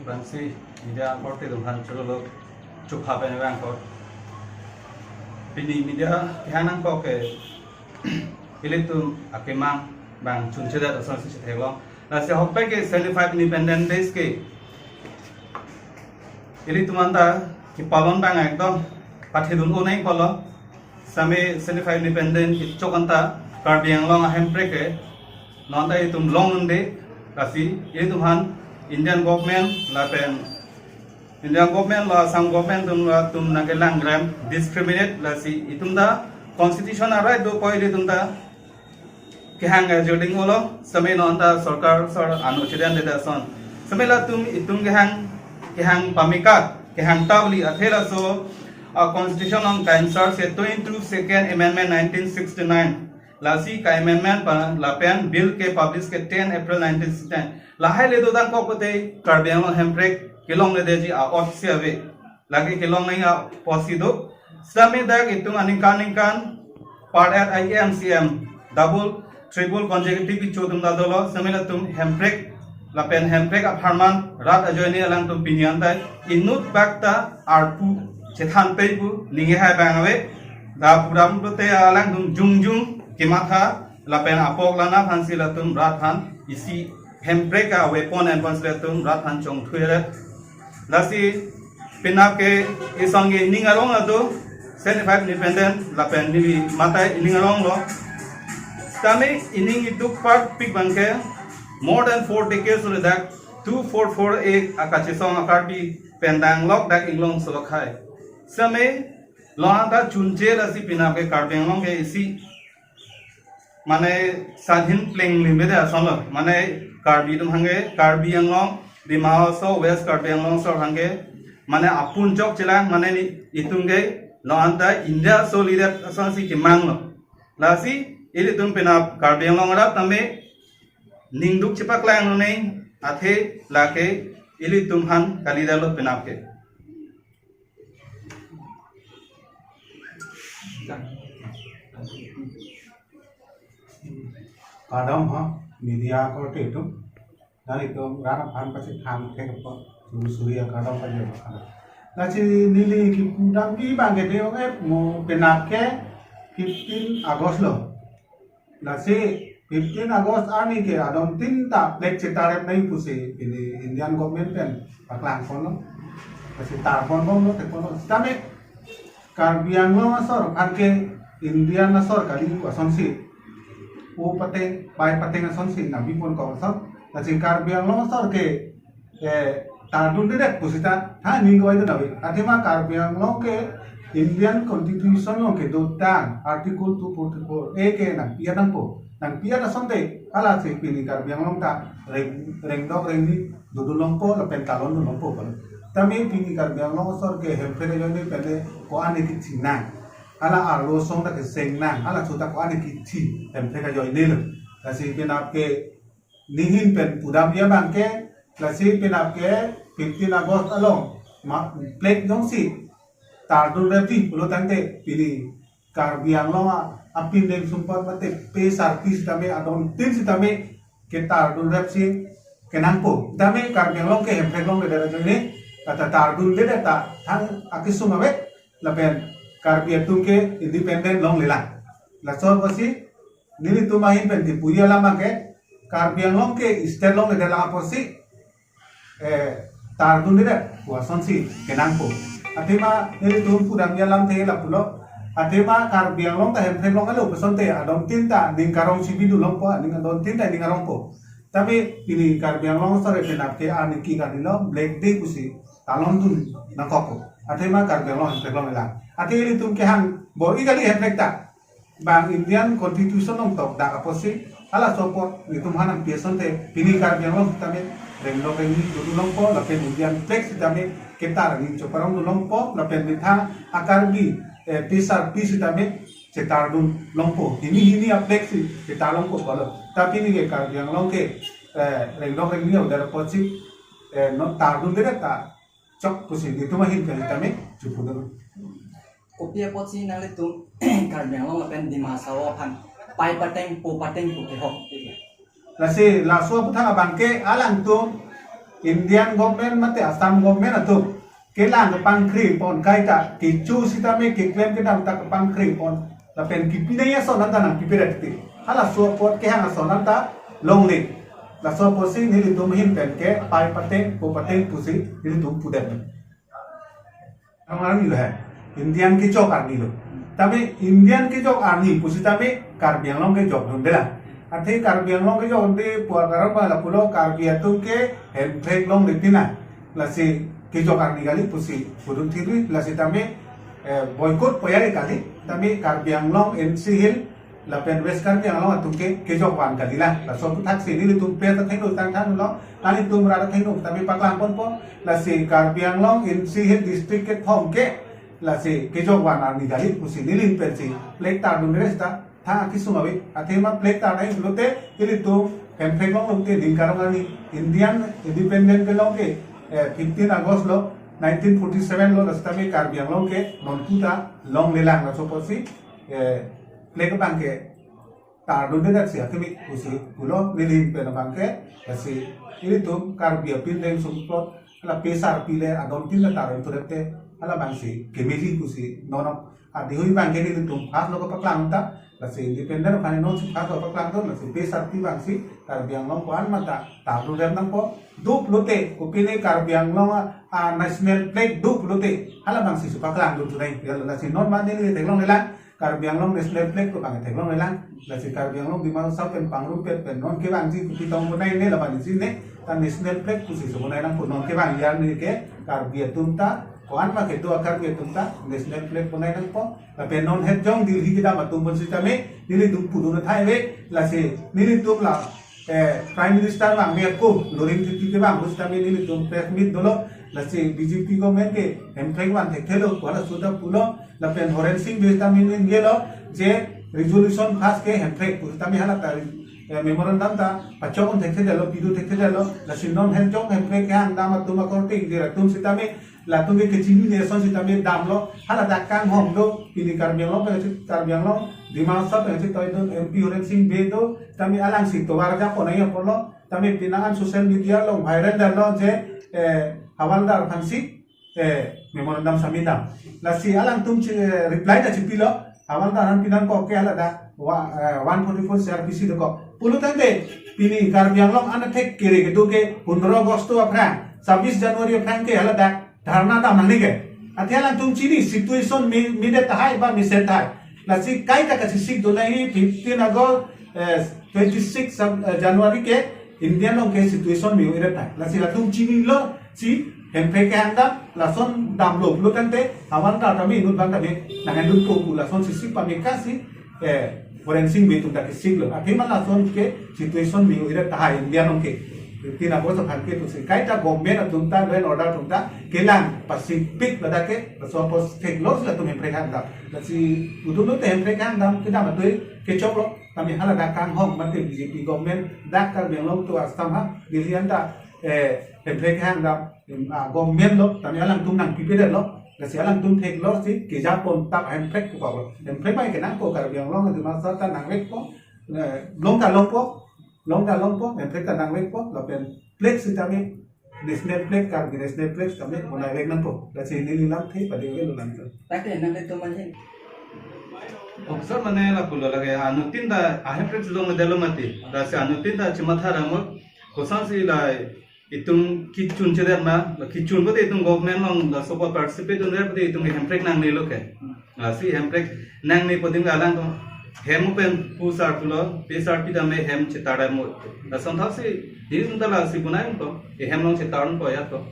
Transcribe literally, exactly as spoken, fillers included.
Bangsi media korte atum aphan cholo chukha pen vangkok. Pini media kehang nangkok ke ilitum akemang bang chunchedet asonsi chetheklong. Lasi ahokpet ke seventy-five Independence Day ke ilitum anta kepalon bang ekdom pathidun onai polo. Same seventy-five Independence kechok anta Karbi Anglong ahemprek ke non ta itum longdunde, lasi ilitum aphan Indian government lapen Indian government lo Assam government atum lo atum nangkelang rem discriminate, lasi itum ta constitution a-right do koi ilitum ta kehang ajoding olo, same non ta sorkar sor ano chedandede ason. Same latum itum kehang, kehang pameka, kehang tavli athe laso a-constitution along ka-insert si twenty-second Amendment nineteen sixty-nine. Lasi ka-amendment pa lapen bill kepublish ke ten April nineteen sixty-nine. Lahai le dodang kok pute Karbi Anglong hemprek kelongledeji a-ot si ave. Lake kelong nangji apotsi do. Sitame dak itum aningkan ningkan per head I M C M double, triple consecutive kecho atum ta dolo. Sitame latum hemprek lapen hemprek apharman rat ajoine alangtum pini anta inut bak ta arpu chethan pei pu ningje hai bang ave. Dak pudam pute alangtum jongjong kematha lapen apok lana aphansi latum rat aphan isi hemprek a-weapon enpon si latum rat aphan chongthuiret. Lasi penap ke isong ke ining arong ado seventy-five Independence lapen neli mate ining arong lo. Sitame ining iduk parpik abang ke more than four decades le dak two four four A akachesong a-Karbi pen danglok dak inglong solok hai. Sitame lo anta chunche, lasi penap ke Karbi Anglong ke isi mane sadhin plenglimde ason lo, mane Karbi atum aphan ke, Karbi Anglong, Dima Hasao, West Karbi Anglong asor aphan ke mane apun chokchelang, mane ni itum ke lo anta India aso lidet asonsi kemang lo. Lasi ilitum penap Karbi Anglong arat tame ningduk chepaklang nune athe lake ilitum aphan kalidetlo penap ke. Kardom ha, media korte atum. Nelitum rat aphan pachethang thek apot suri suri akardom pajir aphan. Lasi neli kepudam abang ke de-ong-et mo, penap ke fifteen August lo. Lasi fifteen August arni ke adon tin ta flag chetarep nangji pusi pini Indian government pen paklang ponlo. Lasi tarpon bomlo, thekponlo. Sitame Karbi Anglong asor aphan ke Indian asor kali pu asonsi, po pateng, pai pateng asonsi nangpipon kok ason. Lasi Karbi Anglong asor ke eh, tardundedet pusita, ha, ning kawai dun ave. Athema Karbi Anglong ke Indian Constitution along kedotang Article two forty-four A ke nangpi-et nangpo. Nangpi-et asonte, halasi pini Karbi Anglong ta reng, rengdok rengni dodun longpo lapen talondun longpo. Tame pini Karbi Anglong asor ke hemprek ajoine pen le ko-an ne kichi nang. Hala arlo asong ta keseng nang. Hala chuta ko-an ne kichi hemprek ajoine lo. Lasi penap ke neli ahin pen pudam abang ke, lasi penap ke fifteen August along ma, flag jongsi tardunrepji pulo tangte pini Karbi Anglong a, apindeng sumpot mate P S R P sitame adon tin sitame ketardunrepsi kenangpo. Tame Karbi Anglong ke hemprek longledet ajoine, kata tardundedet ta thang akesung ave, lapen Karbi atum ke independent longlelang. Laso apotsi nelitum ahin pen kipuji alam abang ke, Karbi Anglong ke state longledet lang apotsi, eh, tardundedet pu asonsi kenangpo. Athema nelitum pudamji alamthe lapulo. Athema Karbi Anglong ta hemprek longlo pu asonte adon tin ta ning karong si bidun longpo, ning adon tin ta ning arongpo. Tame pini Karbi Anglong asor penap ke arni ke kali lo, Black Day pusi talondun nangkokpo. Athema Karbi Anglong hemprek longlelang. Athe ilitum kehang bor-i kali hemprek ta. Bang Indian Constitution along tokdak apotsi, halaso apot nelitum aphan nangpi asonte, pini Karbi Anglong sitame rengdok rengni dodun longpo, lapen Indian flag sitame ketar nangchok parongdun longpo, lapen methang a-Karbi, eh, P S R P sitame chetardun longpo. Hini hini a-flag si chetar longpo pulo. Tapi neli ke Karbi Anglong ke, eh, rengdok rengni avedetji apotsi, eh, non tardundedet ta chok pusi nelitum ahin pen sitame chepudun. Kopi apotsi nanglitum Karbi Anglong lapen Dima Hasao aphan pai pateng po pateng pu kehok? Lasi laso aputhak abang ke alangtum Indian government mate Assam government atum kelang kepangkri pon kaita kecho sitame keklem kedam ta kepangkri pon lapen kipinai ason anta nangpipedet ti. Halaso apot kehang ason anta longle. Laso apotsi nelitum ahin pen ke pai pateng po pateng pusi nelitum pudet. Karbi Anglong army lo hai. Indian kejok army lo. Tame Indian kejok army pusitame Karbi Anglong kejokdunde lang. Athe Karbi Anglong kejokdunde pu akaron abang lapulo Karbi atum ke hemprek longle tina. Lasi kejok army kali pusi pudun thiri, lasi tame, eh, boycott poyari kali. Tame Karbi Anglong, N C Hill lapen West Karbi Anglong atum ke kejok van kali lang. Laso aputhaksi nelitum press athengno tangthanlo, nelitum rat athengno tame paklang ponpo. Lasi Karbi Anglong N C Hill district kethom ke lasi kejok van army kali pusi neli pensi flag tardunre seta tha kisung ave. Athema flag tardai pulote nelitum hemprek longlote ning karong arni Indian independent kelong ke, eh, fifteen August lo, nineteen forty-seven lo, lasi tame Karbi Anglong ke nonputa longle lang. Laso apotsi, eh, flag abang ke tardundedet si akimi pusi pulo neli pen abang ke, lasi nelitum Karbi apin deng sungplot hala pesar pile adon tin la tardundedet te hala abangsi kemeli pusi nono adihui abang ke nelitum first lo kapaklang ta, lasi independent aphan nonsi first lo paklang to, lasi pesar pi abangsi Karbi Anglong ko-an mata tardundet nangpo. Duk lote kopine Karbi Anglong a, a national flag duk lote hala abangsi su paklangdun tunai. Ya, lasi non ma neli theklongle lang. Karbi Anglong national flag ko abang theklongle lang. Lasi Karbi Anglong Dima Hasao pen pangrumpet pen non kevangji kopi tong bonai ne laban isi ne ta national flag pusi su bonai nangpo. Non kevang arni ke Karbi atum ta ko-an ma kedo a Karbi atum ta national flag bonai nangpo. Lapen non het jong Delhi kedam atum pon sitame nelitum pudun thai ave. Lasi nelitum la, eh, Prime Minister vangve ako Luring Thiti kevang pusitame nelitum press meet dolo. Lasi B J P government ke hemprek van thekthelo ko halaso ta pulo. Lapen Horen Sing Bey tame neli ningjelo je resolution pass ke hemprek pusitame hala ta, eh, memorandum ta pachok un thekthedetlo, pidun thekthedetlo. Lasi non het jong hemprek kehang dam atum akorte ingjir atum sitame latum ke kechinine ason sitame damlo, hala dak kanghong do, pini Karbi Anglong pen si, Karbi Anglong Dima Hasao pen si toidun M P Horen Sing Bey do, tame alangsi tovar ja ponai apotlo, tame pini an social media along viral detlo je, eh, Havaldar aphansi, eh, memorandum submit dam. Lasi alangtum si, eh, reply ta chipilo, Havaldar aphan pini an ko ke hala dak wa-, eh, one forty-four C R P C dokok. Pulo tangte pini Karbi Anglong anathek kere kedo ke pondro August aphrang, sabis January aphrang ke hala dak dharna dam nangne ke. Athe alangtum chini situation me, medet tahai ba meset tahai. Lasi kaita kachesik donai fifteen August, eh, twenty-six Sep-, eh, January ke India along ke situation me-o-idet tahai. Lasi latum chinilo si hemprek kehang dam, lason damlo pulo tangte Havaldar tame inut abang tame nangdunpo pu lason chesik pameka si, eh, Horen Sing Bey atum ta kesiklo. Athema lason ke situation me-o-idet tahai India along ke. Tina boso aphan ke pusi kaita government atum ta law and order atum ta kelang pasipik ladak ke, laso apot theklo si latum hemprek hang dam. Lasi pudun lote hemprek hang dam kedam atui kechoklo. Tame hala dak kanghong mate B J P government dak Karbi Anglong to Assam ha Delhi anta, eh, hemprek hang dam, em, ah, government lo, tame alangtum nangpipedetlo. Lasi alangtum theklo si keja pon tap hemprek ko palo. Hemprek bai kenangpo Karbi Anglong Dima Hasao ta nangvekpo. Eh, long ta longpo, long ta longpo, hemprek ta nangvekpo, lapen flag sitame national flag, Karbi national flag sitame bonai vek nangpo. Lasi neli lamthe pade avelo lang. Tate nangke tuman he. Officer mane lapulo lake anuttin ta ahemprek si longledetlo mati. Lasi anuttin ta chimatha ramot. Kosonsi la itum kechun chedet ma, la kechun pote itum government along laso apot participate dunre pote itum ke hemprek nangnelo ke. Lasi hemprek nangne pu adim ke alangtum hem pen pesar pulo, pesar pi tame hem chetar dam mo. Lason thasi, di sung ta lasi bonai ko, e hem along chetar ko ya ko.